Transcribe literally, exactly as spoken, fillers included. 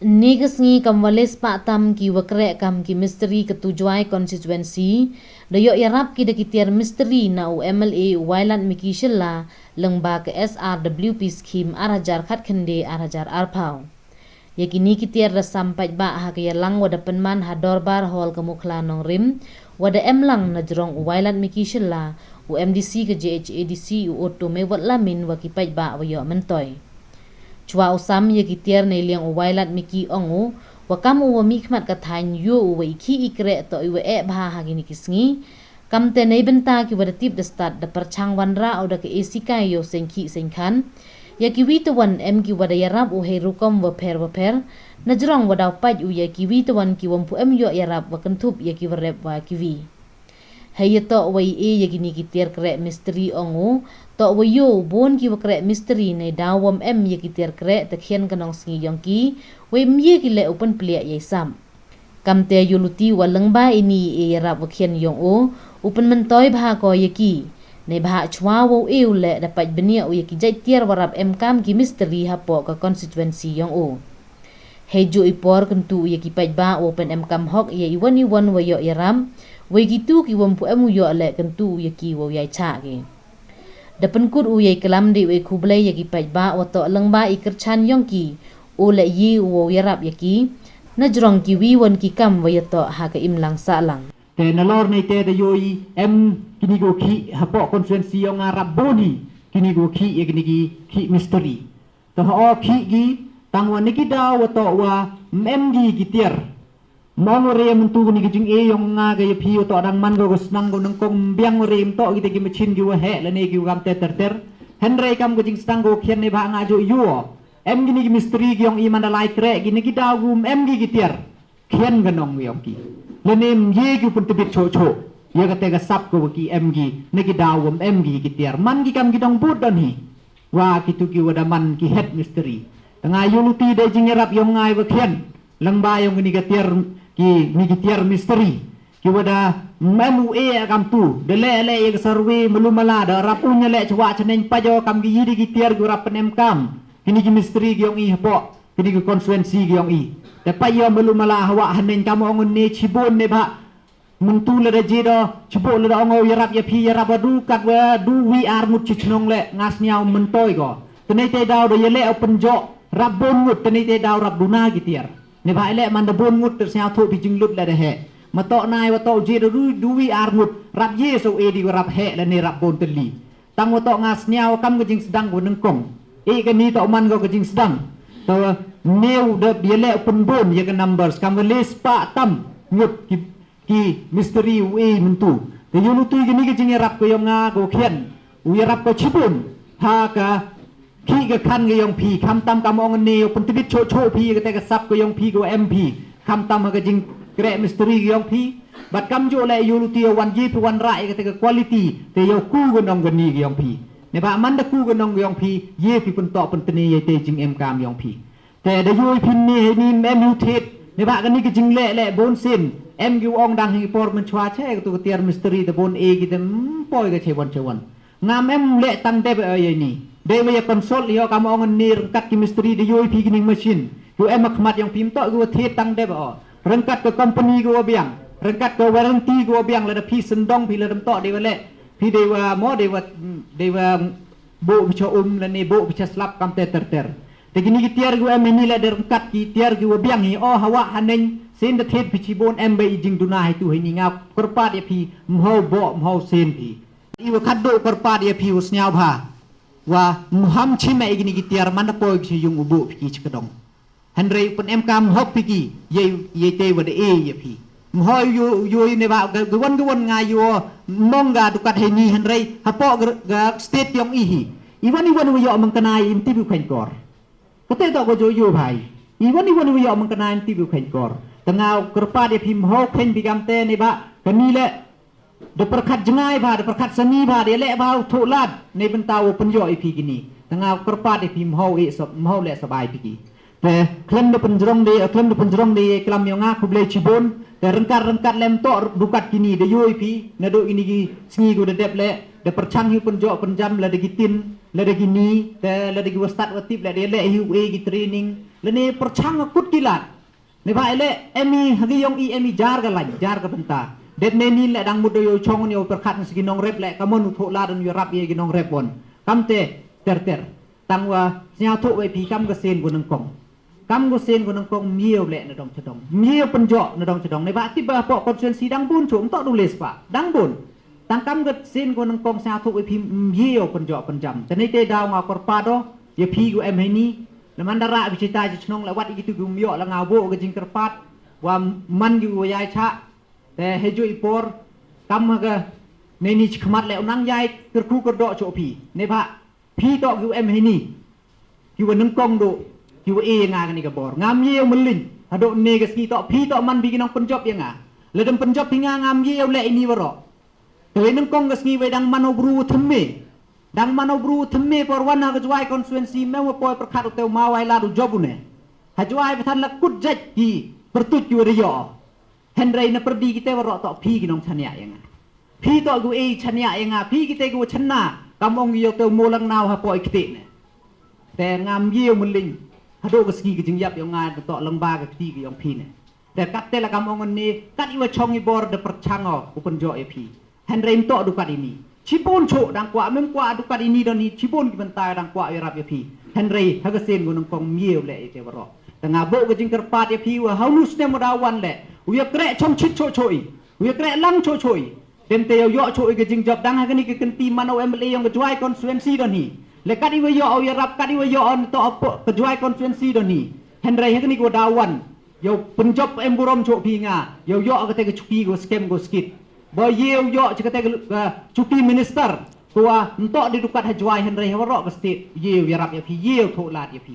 Ni ka sngi kam wa le spah tam ki wa kreh kam ki mistri ka Tujwai constituency, da yoh yarap ki da ki tiar mistri na u M L A u Wailadmiki Shylla, lyngba ka S R W P scheme ar hajar khatkhynde ar hajar arphaw. Ya kini ki tiar da sam paidbah ha ka yalang wa da pynman ha Dorbar Hall ka Mukhla Nongrim, wa da em lang na jrong u Wailadmiki Shylla, u M D C ka J H A D C u Otto Mewat Lamin wa ki paidbah wa yoh myntoi. Chwa u sam ya ki tiar nei liang u Wailadmiki ong u, wa kam u wa mih khmat ka thaiñ yoh u wa i khih i kreh toh i wa eh bha ha kini ki sngi. Kamte nei bynta ki wa da tip da stad da pyrchang wanrah u da ka esikai yow seng khih seng khan. Ya ki wi tawan em ki wa da yarap u hei rukom wa pher wa pher. Na jrong wa daw pait u ya ki wi tawan ki wa mpu em yoh yarap wa kynthup ya ki wa rep wa ki wi. Hei ya toh wa i e ya kini ki tiar kreh mistri ong u, toh wa yoh u bun ki wa kreh mistri nei daw wam em ya ki tiar kreh te khian ka nong sngi yong ki, wei mye ki le u pynpliah ya i sam. Kamte yoh luti wa lyngba ini i e yarap wa khian yong u, u pynmyntoi bha ko ya ki. Nei bha chwa wa u e u le da pait bniah u ya ki jait tiar wa rap em kam ki mistri hapoh ka constituency yong u. Hei ju i por kyntu u ya ki paidbah wa pyn em kam hok ya i wan i wan wa yoh yarap, wei ki tu ki wa mpu em u yoh le kyntu u ya ki wa u yai chah ki. Da pynkut u ya i klam di u e khublei ya ki paidbah wa toh lyngba i kyrchan yong ki, u le yi u wa u yarap ya ki. Na jrong ki wi wan ki kam wa ya toh ha ka imlang sahlang. Te nalor nei te da yoh i em kini ko khih hapoh constituency yong nga rap bun i kini ko khih ya kini ki khih mistri. Te ha o khih ki, tang wa ni ki daw wa toh wa mem ki ki tiar. Mong wa re myntu kini ki jing e yong nga ka ya phi wa toh dang man ko ka snang ko nangkong mbiang wa re mynto ki te ki machin ki wa heh lane ki wa kam te ter ter. Hynrei kam ka jingsdang ko khian nei bha nga ju yoh. Em kini ki mistri ki yong i man da lai kreh ki ni ki daw gu em ki ki tiar. Khian ka nong yong ki. Lane mye ki u pyntbit choh choh. Ya ka te ka sap ko wa ki em ki. Ni ki daw wa em ki ki tiar. Man ki kam ki dong bud don hi. Wa ki tu ki wa da man ki head mistri. Te nga yoh luti da jingyarap yong nga i wa khian. Lyngba yong kini ka tiar ki ni ki tiar mistri. Ki wa da mem u e kam tu. Da le le ya ka survey malu mala da rap u nya le chwa chaneng pajo kam ki yi di ki tiar ki wa rap pyn em kam. Kini ki mistri ki yong i hapoh. Kini ki constituency ki yong i. Te pa yoh malu mala hawa haneng kam ong ne chibun ne bha. Myntu lada je do, chibuk lada ong o yarap ya phi, yarap wa du kat wa du wi ar ngut chi chnong le, nga sniaw myntoi ko. Tynei te daw da ya le o pynjok, rap bun ngut, tynei te daw rap duna ki tiar. Ne bha le man da bun ngut, te sniaw thoh phi jinglut lada heh. Ma toh nai wa toh je do du, du wi ar ngut, rap ye so e di wa rap heh lane rap bun tylli. Tang wa toh nga sniaw kam ka jingsdang wa nyngkong. E kani toh man ko ka jingsdang. Toh neu da ya le o pynbun ya ka numbers, kam wa le spah tam ngut ki ki mistri u e myntu. Te yoh luti kini ki jingyarap ko yong nga ko khian. U yarap ko chibun. Ha ka khih ka khan ka yong phi. Khamtam kam ong ne yoh pyntbit choh choh phi ka te ka sap ka yong phi ko em phi. Khamtam ha ka jingkreh mistri ka yong phi. Bad kam ju le yoh luti yoh wan ye phi wanrah ya ka te ka quality. Te yoh ku ka nong kani ka yong phi. Ne bha man da ku ka nong ka yong phi. Ye phi pyntoh pyntni ya te jingem kam yong phi. Te da yoh i phi ni, ni em u thied, ne bha kani ka jingleh leh bun sien, em ki u ong dang hi por mynchwa che, ka tu ka tiar mistri te bun e ki te mpoi ka che wan che wan. Ngam em leh tang dep o ya ini. Dei wa ya consult yoh kam ong ni ryngkat ki mistri da yoh i phi kini machine. Ki u em khmat yong phi ym toh ki wa thied tang dep o. Ryngkat ka company ki wa biang, ryngkat ka warranty ki wa biang lada phi syndong phi lada ym toh dei wa leh. Phi dei wa mo dei wa, dei wa Bok phi cha um lane bok phi cha slap kam te ter ter. Te kini ki tiar ki wa em ini le da ryngkat ki tiar ki wa biang hi o hawa haneng sien da thied phi chibun em ba i jingduna hi tu hi ni nga kyrpad ya phi mhaw bok mhaw sien phi. I wa khadduh kyrpad ya phi wa sniaw bha. Wa mham chim e kini ki tiar man da poi phi cha yung u bok phi ki cha kdong. Hynrei u pynemkam hok phi ki, yei, yei te wa da e ya phi. Mhoi u yoh, u yoh ne ba, ka, ka wan, ka wan nga yoh, mong ka dukat heini hynrei, hapoh ka, ka state yong i hi. I wan, i wan wa yoh mangkana i ym tip u kheiñ kor. Kate toh ko jo yoh bhai. I wan, i wan wa yoh mangkana i ym tip u kheiñ kor. Te nga kyrpad ya phi mhoi kheiñ phi kamte ne ba, kani le, Da pyrkhat jngai bha, da pyrkhat sani bha, da leh bha u thoh lad, ne bynta u pynyoh i phi kini. Te nga kyrpad i phi mhoi i sop, mhoi leh sop ai phi ki. Te khlem da pynjrong de, khlem da pynjrong de, klam yong nga khublei chibun, te ryngkat ryngkat lem toh dukat kini, da yoh i phi, naduh ini ki sngi ko da dep leh, da pyrchang hi u pynjoh pynjam, lada ki tin, lada ki ni, te lada ki wa stad wa tip, lada leh hi u e ki training, Lane pyrchang ka kut ki lad. Neibhah i leh em i ha ki yong i em i jar ka laiñ, jar ka bynta. Dep neini leh dang mut da yow chong yow pyrkhat sa ki nongrep leh, kamon u thoh lad u yarap ya ki nongrep won. Kamte ter ter. Tangwa sñiawthooh wa i phi kam ka sien ko nyngkong. Kam ko sien ko nyngkong ym ye u leh nadong chadong. Ym ye u pynjoh nadong chadong. Neibhah tip ba hapoh constituency dang bun chooh, ym toh du le spah. Dang bun. Tang kam ka sien ko nyngkong sñiawthooh wa i phi ym ye u pynjoh pynjam. Tæ neitæ daw nga kyrpaad o ya phi ko em heini. Namar da rah phi chita cha chnong leh wat i kitu ki ym yoh, la nga booh ka jingkyrpaad wa man ki wa yai chah. Tæ heijooh i por kam ha ka neini chakhmat leh u nang yai kyrkhu kyrdoh chooh phi. Neibhah phi toh ki wa em heini, ki wa nyngkong dooh, ki wa e ya nga kani ka bor. Ngam ye u mylliñ hadooh ynne ka sngi, toh phi toh man phi ki nongpynjop ya nga. Lada ym pynjop phi nga ngam ye u leh ini waroh. Tæ wei nyngkong ka sngi wei dang man u bru wa thymme. Dang man u bru wa thymme por wan ha ka Jowai constituency, ym em wa poi pyrkhat utæ u ma wai lad u jop une. Ha Jowai pathan la kut jait ki pyrtuid ki wa da yoh. Hynrei na pyrdi kitæ waroh toh phi ki nongchaniah ya nga. Phi toh ki wa e chaniah ya nga, phi kitæ ki wa chynna, kam ong ki yow tæ u moo lang naw hapoh i kti ne. Tæ ngam ye u mylliñ hadooh ka sngi ka jingyap yong nga da toh lyngba ka kti ka yong phi ne. Tæ kattæ la kam ong ynne, kat iwa chong i bor da pyrchang o u pynjoh ya phi. Hynrei ymtoh du kat ini. Chiboon chooh dang kwah, ym em kwah du kat ini donhi, chiboon ki bynta dang kwah yarap ya phi. Hynrei ha ka sien ko nyngkong ym ye u leh itæ waroh. Tæ nga booh ka jingkyrpaad ya phi wa ha uni u snem wa daw wan leh, u yakreh chongchit chooh chooh i, u yakreh lang chooh chooh i. Dentæ yow yoh chooh i ka jingjop dang ha kani ka kynti man u MLA yong ka Jowai constituency donhi. Leh kat iwa yoh u yarap, kat iwa yoh u ntoh ka Jowai constituency donhi. Hynrei ha kani kawa daw wan, yow pynjop em burom chooh phi nga, yow yoh katæ ka chuki kawa skem kawa skit. Ba ye u yoh cha katæ ka chuki minister kawa ymtoh de du kat ha Jowai hynrei ha waroh ka state, ye u yarap ya phi, ye u thoh lad ya phi.